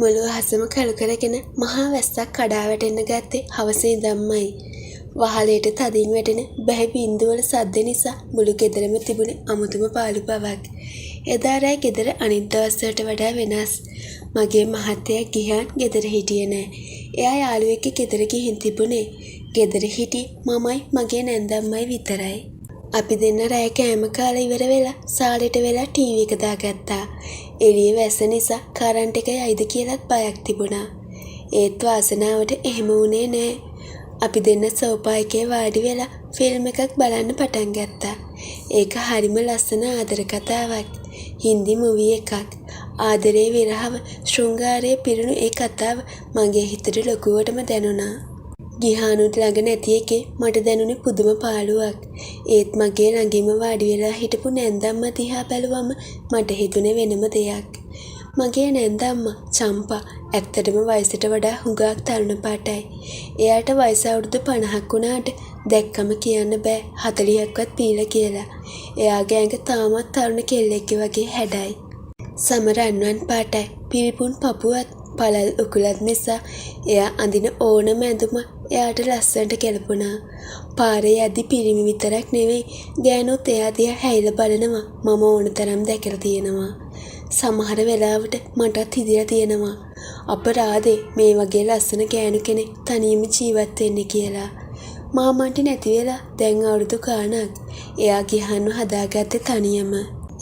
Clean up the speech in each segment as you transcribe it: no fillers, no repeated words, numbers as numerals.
මුළු අහසම කළු කරගෙන මහා වැස්සක් කඩා වැටෙන්න ගත්තේ හවස ඉඳන්මයි. වහලයට තදින් වැටෙන බැහි බින්දුවල සද්ද නිසා මුළු ගෙදරම තිබුණේ අමුතුම පාළු බවක්. එදා රෑ ගෙදර අනිත් දවස්වලට වඩා වෙනස්. මගේ මහත්තයා ගිහාන් ගෙදර හිටියේ නෑ. එයා යාළුවෙක්ගේ ගෙදර ගිහින් තිබුණේ. ගෙදර හිටියේ මමයි මගේ නැන්දම්මයි විතරයි. අපි දෙන්න රෑ කෑම කාලා ඉවර වෙලා සාලෙට වෙලා ටීවී එක දාගත්තා. එළියේ වැස්ස නිසා කරන්ට් එක යයිද කියලත් බයක් තිබුණා. ඒත් වාසනාවට එහෙම වුණේ නෑ. අපි දෙන්න සෝෆා එකේ වාඩි වෙලා ෆිල්ම් එකක් බලන්න පටන් ගත්තා. ඒක හරිම ලස්සන ආදර කතාවක්. හින්දි මුවි එකක්. ආදරේ විරහව ශෘංගාරය පිරුණු ඒ කතාව මගේ හිතට ලොකුවටම දැනුණා. ගිහානුත් ළඟ නැති එකේ මට දැනුනේ පුදුම පාළුවක්. ඒත් මගේ ළඟින්ම වාඩි වෙලා හිටපු නැන්දම්මා දිහා බැලුවම මට හිතුනේ වෙනම දෙයක්. මගේ නැන්දම්මා චම්පා ඇත්තටම වයසට වඩා හුඟක් තරුණ පාටයි. එයාට වයස අවුරුදු 50ක් වුණාට දැක්කම කියන්න බෑ 40ක්වත් පීලා කියලා. එයාගේ ඇඟ තාමත් තරුණ කෙල්ලෙක්ගේ වගේ හැඩයි. සම රන්වන් පාටයි. පිරිපුන් පපුවත් පළල් උකුලත් නිසා එයා අඳින ඕනම ඇඳුමක් එයාට ලස්සනට ගැලපුණා. පාරේ යද්දි පිරිමි විතරක් නෙවෙයි ගෑනුත් එයා දිහා හැරිලා බලනවා මම ඕන තරම් දැකලා තියෙනවා. සමහර වෙලාවට මටත් හිතිලා තියෙනවා අපරාධේ මේ වගේ ලස්සන ගෑනු කෙනෙක් තනියම ජීවත් වෙන්නේ කියලා. මාමන්ටි නැති වෙලා දැන් අවුරුදු ගාණක්. එයා ගිහන්ව හදාගත්තේ තනියම.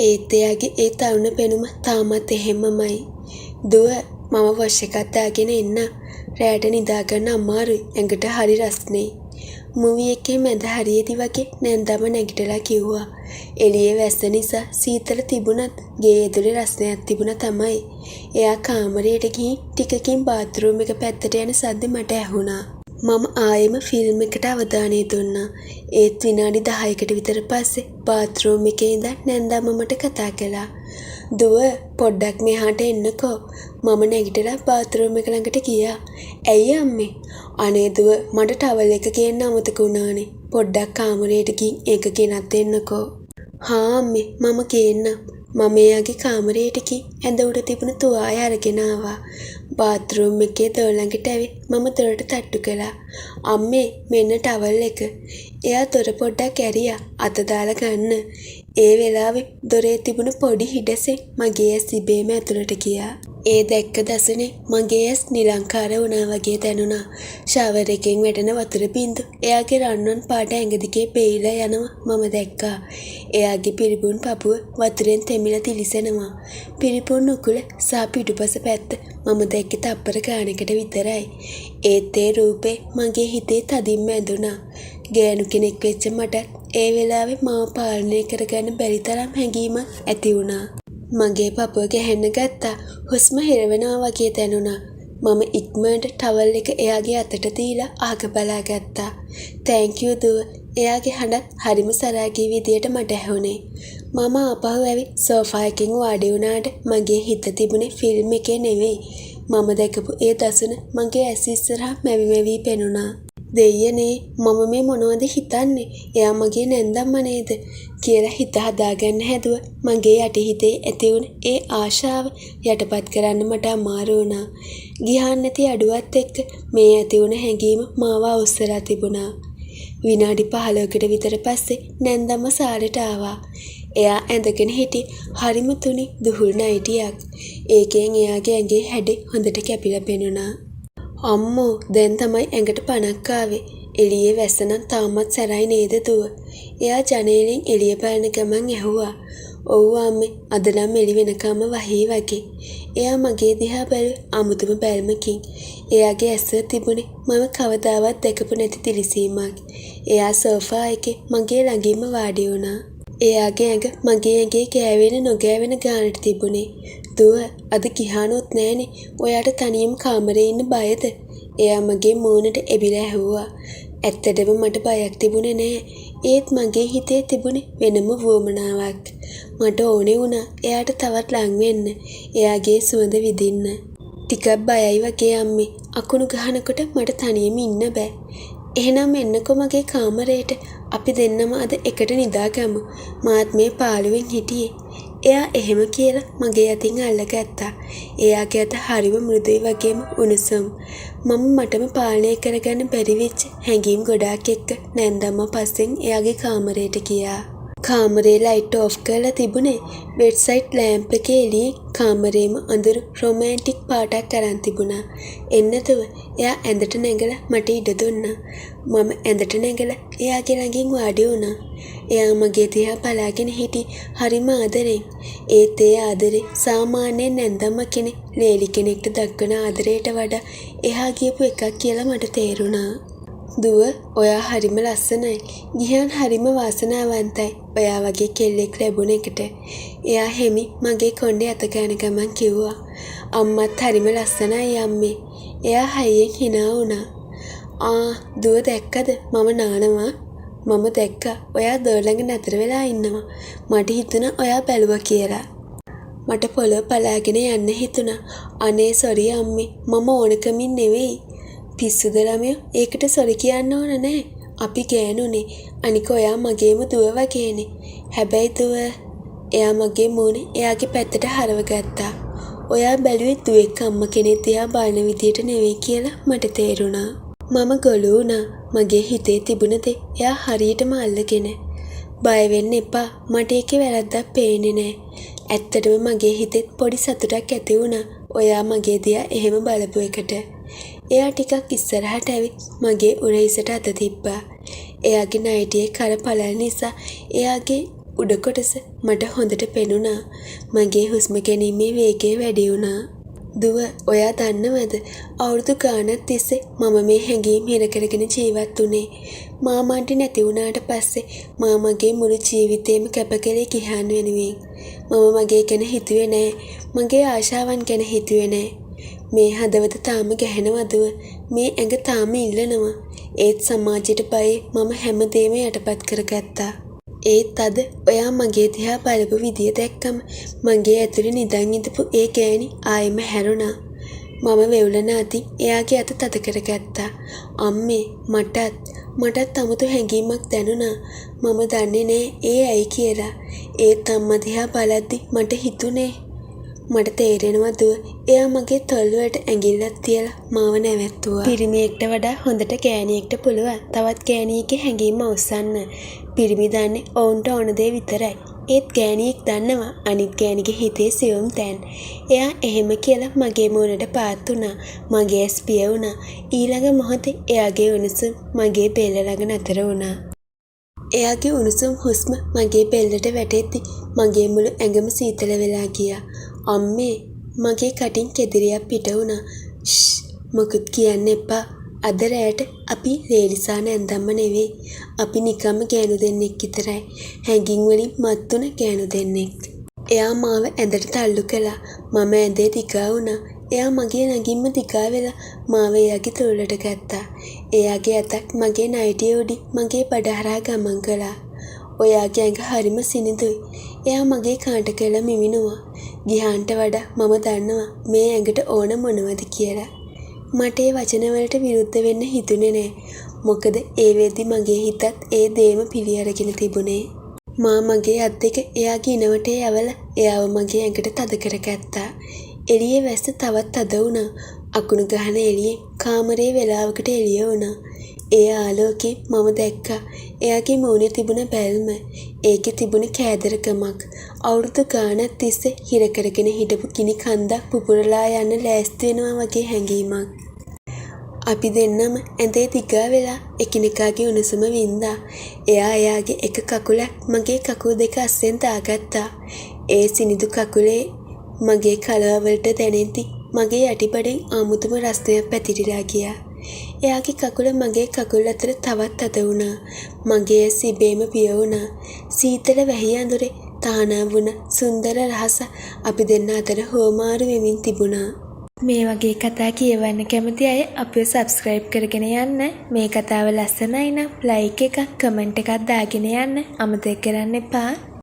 ඒත් එයාගේ ඒ තරුණ පෙනුම තාමත් එහෙම්මමයි. දුව, මම වොෂ් එකක් දාගෙන එන්නම්. රෑට නිදාගන්න අමාරුයි, ඇඟට හරි රස්නේ. මුවි එකේ මැද හරියෙදි වගේ නැන්දම්ම නැගිටලා කිව්වා. එළියේ වැස්ස නිසා සීතල තිබුණත් ගේ ඇතුලේ රස්නයක් තිබුණා තමයි. එයා කාමරයට ගිහින් ටිකකින් බාත්රූම් එක පැත්තට යන සද්දෙ මට ඇහුණා. මම ආයෙම ෆිල්ම් එකට අවධානය දුන්නා. ඒත් විනාඩි 10කට විතර පස්සේ බාත්රූම් එකේ ඉඳන් නැන්දම්ම මට කතා කළා. දුව, පොඩ්ඩක් මෙහාට එන්නකෝ. මම නැගිටලා බාත්රූම් එක ළඟට ගියා. ඇයි අම්මේ? අනේ දුව, මට ටවල් එක ගේන්න අමතක වුණානේ. පොඩ්ඩක් කාමරයට ගිහින් ඒක ගෙනත් දෙන්නකෝ. හා අම්මේ, මම ගේන්නම්. මම එයාගේ කාමරයට ගිහින් ඇඳ උඩ තිබුණ තුවාය අරගෙන ආවා. බාත්රූම් එකේ දොර ළඟට ඇවිත් මම දොරට තට්ටු කළා. අම්මේ, මෙන්න ටවල් එක. එයා දොර පොඩ්ඩක් ඇරියා අත දාලා ගන්න. ඒ වෙලාවේ දොරේ තිබුණ පොඩි හිඩැසෙන් මගේ ඇස් ඉබේම ඇතුළට ගියා. ඒ දැක්ක දසුනේ මගේ ඇස් නිලංකාර වුණා වගේ දැනුණා. ෂවර් එකෙන් වැටෙන වතුර බින්දු එයාගේ රන්වන් පාට ඇඟ දිගේ බේරිලා යනවා මම දැක්කා. එයාගේ පිරිපුන් පපුව වතුරෙන් තෙමිලා දිලිසෙනවා. පිරිපුන් උකුල සහ පිටුපස පැත්ත මම දැක්කේ තප්පර ගානකට විතරයි. ඒත් ඒ රූපේ මගේ හිතේ තදින්ම ඇඳුණා. ගෑනු කෙනෙක් වෙච්ච මටත් ඒ වෙලාවේ මාව පාලනය කරගන්න බැරි තරම් හැඟීමක් ඇති වුණා. මගේ පපුව ගැහෙන්න ගත්තා. හුස්ම හිර වෙනවා වගේ දැනුණා. මම ඉක්මනට ටවල් එක එයාගේ අතට දීලා අහක බලා ගත්තා. Thank you දුව. එයාගේ හඬත් හරිම සරාගී විදියට මට ඇහුනේ. මම ආපහු ඇවිත් සෝෆා එකෙන් වාඩි වුණාට මගේ හිත තිබුණේ ෆිල්ම් එකේ නෙවෙයි. මම දැකපු ඒ දසුන මගේ ඇස් ඉස්සරහා මැවි මැවී පෙනුණා. දෙයියනේ, මම මේ මොනවද හිතන්නේ, එයා මගේ නැන්දම්මා නේද කියලා හිත හදාගන්න හැදුව මගේ යටිහිතේ ඇතිවුණ ඒ ආශාව යටපත් කරන්න මට අමාරු වුණා. ගිහාන් නැති අඩුවත් එක්ක මේ ඇතිවුණ හැඟීම මාව අවුස්සලා තිබුණා. විනාඩි 15කට විතර පස්සේ නැන්දම්මා සාලෙට ආවා. එයා ඇඳගෙන හිටියේ හරිම තුනි දුහුල් නයිටියක්. ඒකෙන් එයාගේ ඇඟේ හැඩේ හොඳට කැපිලා පෙනුණා. අම්මෝ, දැන් තමයි ඇඟට පණක් ආවේ. එළියේ වැස්ස නම් තාමත් සැරයි නේද දුව? එයා ජනේලෙන් එළිය බලන ගමන් ඇහුවා. ඔව් අම්මේ, අද නම් එළි වෙනකම්ම වහී වගේ. එයා මගේ දිහා බැලුවේ අමුතුම බැල්මකින්. එයාගේ ඇස්වල තිබුණේ මම කවදාවත් දැකපු නැති දිලිසීමක්. එයා සෝෆා එකේ මගේ ළඟින්ම වාඩි වුණා. එයාගේ ඇඟ මගේ ඇඟේ ගෑවෙන නොගෑවෙන ගානට තිබුණේ. දුව, අද ගිහානුත් නෑනේ. ඔයාට තනියම කාමරේ ඉන්න බයද? එයා මගේ මූණට එබිලා ඇහුවා. ඇත්තටම මට බයක් තිබුණේ නෑ. ඒත් මගේ හිතේ තිබුණේ වෙනම වුවමනාවක්. මට ඕනේ වුණා එයාට තවත් ලං වෙන්න. එයාගේ සුවඳ විඳින්න. ටිකක් බයයි වගේ අම්මේ. අකුණු ගහනකොට මට තනියම ඉන්න බෑ. එහෙනම් එන්නකෝ මගේ කාමරේට. අපි දෙන්නම අද එකට නිදාගමු. මාත් මේ පාළුවෙන් හිටියේ. එයා එහෙම කියලා මගේ අතින් අල්ලගත්තා. එයාගේ අත හරිම මෘදුයි වගේම උණුසුම්. මම මටම පාලනය කරගන්න බැරි වෙච්ච හැඟීම් ගොඩාක් එක්ක නැන්දම්මා පස්සෙන් එයාගේ කාමරයට ගියා. කාමරේ ලයිට් ඕෆ් කරලා තිබුණේ. බෙඩ්සයිඩ් ලෑම්ප් එකේ එළියෙන් කාමරේම අඳුරු රොමෑන්ටික් පාටක් අරන් තිබුණා. එන්න දුව. එයා ඇඳට නැඟලා මට ඉඩ දුන්නා. මම ඇඳට නැඟලා එයාගේ ළඟින් වාඩි වුණා. එයා මගේ දිහා බලාගෙන හිටියේ හරිම ආදරෙන්. ඒත් ඒ ආදරේ සාමාන්‍යයෙන් නැන්දම්මා කෙනෙක් ලේලි කෙනෙක්ට දක්වන ආදරයට වඩා එහා ගියපු එකක් කියලා මට තේරුණා. දුව, ඔයා හරිම ලස්සනයි. ගිහාන් හරිම වාසනාවන්තයි ඔයා වගේ කෙල්ලෙක් ලැබුණ එකට. එයා හෙමින් මගේ කොණ්ඩේ අත ගාන ගමන් කිව්වා. අම්මත් හරිම ලස්සනයි අම්මේ. එයා හයියෙන් හිනා වුණා. ආ දුව, දැක්කද මම නානවා? මම දැක්කා ඔයා දොර ළඟ නතර වෙලා ඉන්නවා. මට හිතුණා ඔයා බැලුවා කියලා. මට පොළොව පලාගෙන යන්න හිතුණා. අනේ සොරි අම්මේ, මම ඕනකමින් නෙවෙයි. පිස්සුද ළමයෝ, ඒකට සොරි කියන්න ඕන නෑ. අපි ගෑනුනේ. අනික ඔයා මගේම දුව වගේනේ. හැබැයි දුව, එයා මගේ මූණ එයාගේ පැත්තට හරවගත්තා. ඔයා බැලුවේ දුවෙක් අම්මා කෙනෙක් දිහා බලන විදියට නෙවෙයි කියලා මට තේරුණා. මම ගොළු වුණා. මගේ හිතේ තිබුණ දේ එයා හරියටම අල්ලගෙන. බය වෙන්න එපා, මට ඒකේ වැරැද්දක් පේන්නේ නෑ. ඇත්තටම මගේ හිතෙත් පොඩි සතුටක් ඇති වුණා ඔයා මගේ දිහා එහෙම බලපු එකට. එයා ටිකක් ඉස්සරහට ඇවිත් මගේ උරහිසට අත තිබ්බා. එයාගේ නයිටියේ කර පළල් නිසා එයාගේ උඩ කොටස මට හොඳට පෙනුණා. මගේ හුස්ම ගැනීමේ වේගය වැඩි වුණා. දුව, ඔයා දන්නවද, අවුරුදු ගාණක් තිස්සේ මම මේ හැඟීම් හිර කරගෙන ජීවත් වුණේ. මාමණ්ඩි නැති වුණාට පස්සේ මා මගේ මුළු ජීවිතේම කැප කළේ ගිහාන් වෙනුවෙන්. මම මගේ ගැන හිතුවේ නෑ. මගේ ආශාවන් ගැන හිතුවේ නෑ. මේ හදවත තාම ගැහෙනවා දුව. මේ ඇඟ තාම ඉල්ලනවා. ඒත් සමාජයට බයේ මම හැමදේම යටපත් කරගත්තා. ඒත් අද ඔයා මගේ දිහා බලපු විදිය දැක්කම මගේ ඇතුලේ නිදන් ඉඳපු ඒ ගෑණි ආයෙම හැරුණා. මම වෙවුලන අතින් එයාගේ අත තද කරගත්තා. අම්මේ, මටත් මටත් අමුතු හැඟීමක් දැනුණා. මම දන්නේ නෑ ඒ ඇයි කියලා. ඒත් අම්මා දිහා බලද්දි මට හිතුනේ, මට තේරෙනවා දුව. එයා මගේ තොල් වලට ඇඟිල්ලක් තියලා මාව නැවැත්තුවා. පිරිමියෙක්ට වඩා හොඳට ගෑණියෙක්ට පුළුවන් තවත් ගෑණියෙක්ගේ හැඟීම් අවුස්සන්න. පිරිමි දන්නේ ඔවුන්ට ඕන දේ විතරයි. ඒත් ගෑණියෙක් දන්නවා අනිත් ගෑණිගේ හිතේ සියුම් තැන්. එයා එහෙම කියලා මගේ මූණට පාත් වුණා. මගේ ඇස් පිය වුණා. ඊළඟ මොහොතේ එයාගේ උණුසුම මගේ බෙල්ල ළඟ නතර වුණා. එයාගේ උණුසුම් හුස්ම මගේ බෙල්ලට වැටෙද්දි මගේ මුළු ඇඟම සීතල වෙලා ගියා. අම්මේ, මගේ කටින් කෙදිරියක් පිට වුණා. ෂ්, මොකුත් කියන්න එපා. අද රෑට අපි ලේලි සහ නැන්දම්ම නෙවෙයි. අපි නිකම්ම ගෑනු දෙන්නෙක් විතරයි. හැඟීම් වලින් මත් වුණ ගෑනු දෙන්නෙක්. එයා මාව ඇඳට තල්ලු කළා. මම ඇඳේ දිගා වුණා. එයා මගේ ළඟින්ම දිගා වෙලා මාව එයාගේ තුරුලට ගත්තා. එයාගේ අතක් මගේ නයිටිය උඩින් මගේ බඩ හරහා ගමන් කළා. ඔයාගේ ඇඟ හරිම සිනිඳුයි. එයා මගේ කනට කරලා මිමිනුවා. ගිහාන්ට වඩා මම දන්නවා මේ ඇඟට ඕන මොනවද කියලා. මට ඒ වචන වලට විරුද්ධ වෙන්න හිතුනේ නෑ. මොකද ඒ වෙද්දි මගේ හිතත් ඒ දේම පිළි අරගෙන තිබුණේ. මා මගේ අත් දෙක එයාගේ ඉන වටේ යවලා එයාව මගේ ඇඟට තද කරගත්තා. එළියේ වැස්ස තවත් තද වුණා. අකුණු ගහන එළියෙන් කාමරේ වෙලාවකට එළිය වුණා. ඒ ආලෝකයෙන් මම දැක්කා එයාගේ මූණේ තිබුණ බැල්ම. ඒකේ තිබුණ කෑදරකමක්. අවුරුදු ගාණක් තිස්සේ හිර කරගෙන හිටපු ගිනි කන්දක් පුපුරලා යන්න ලෑස්ති වෙනවා වගේ හැඟීමක්. අපි දෙන්නම ඇඳේ දිගා වෙලා එකිනෙකාගේ උණුසුම වින්දා. එයා එයාගේ එක කකුලක් මගේ කකුල් දෙක අස්සෙන් දාගත්තා. ඒ සිනිඳු කකුලේ මගේ කලවා වලට දැනෙද්දි මගේ යටිබඩෙන් අමුතුම රස්නයක් පැතිරිලා ගියා. එයාගේ කකුල මගේ කකුල් අතර තවත් තද වුණා. මගේ ඇස් ඉබේම පිය වුණා. සීතල වැහි අඳුරේ තහනම් වුණ සුන්දර රහස අපි දෙන්න අතර හුවමාරු වෙමින් තිබුණා. මේ වගේ කතා කියවන්න කැමති අය අපිව සබ්ස්ක්‍රයිබ් කරගෙන යන්න. මේ කතාව ලස්සනයි නම් ලයික් එකක්, කමෙන්ට් එකක් දාගෙන යන්න අමතක කරන්න එපා.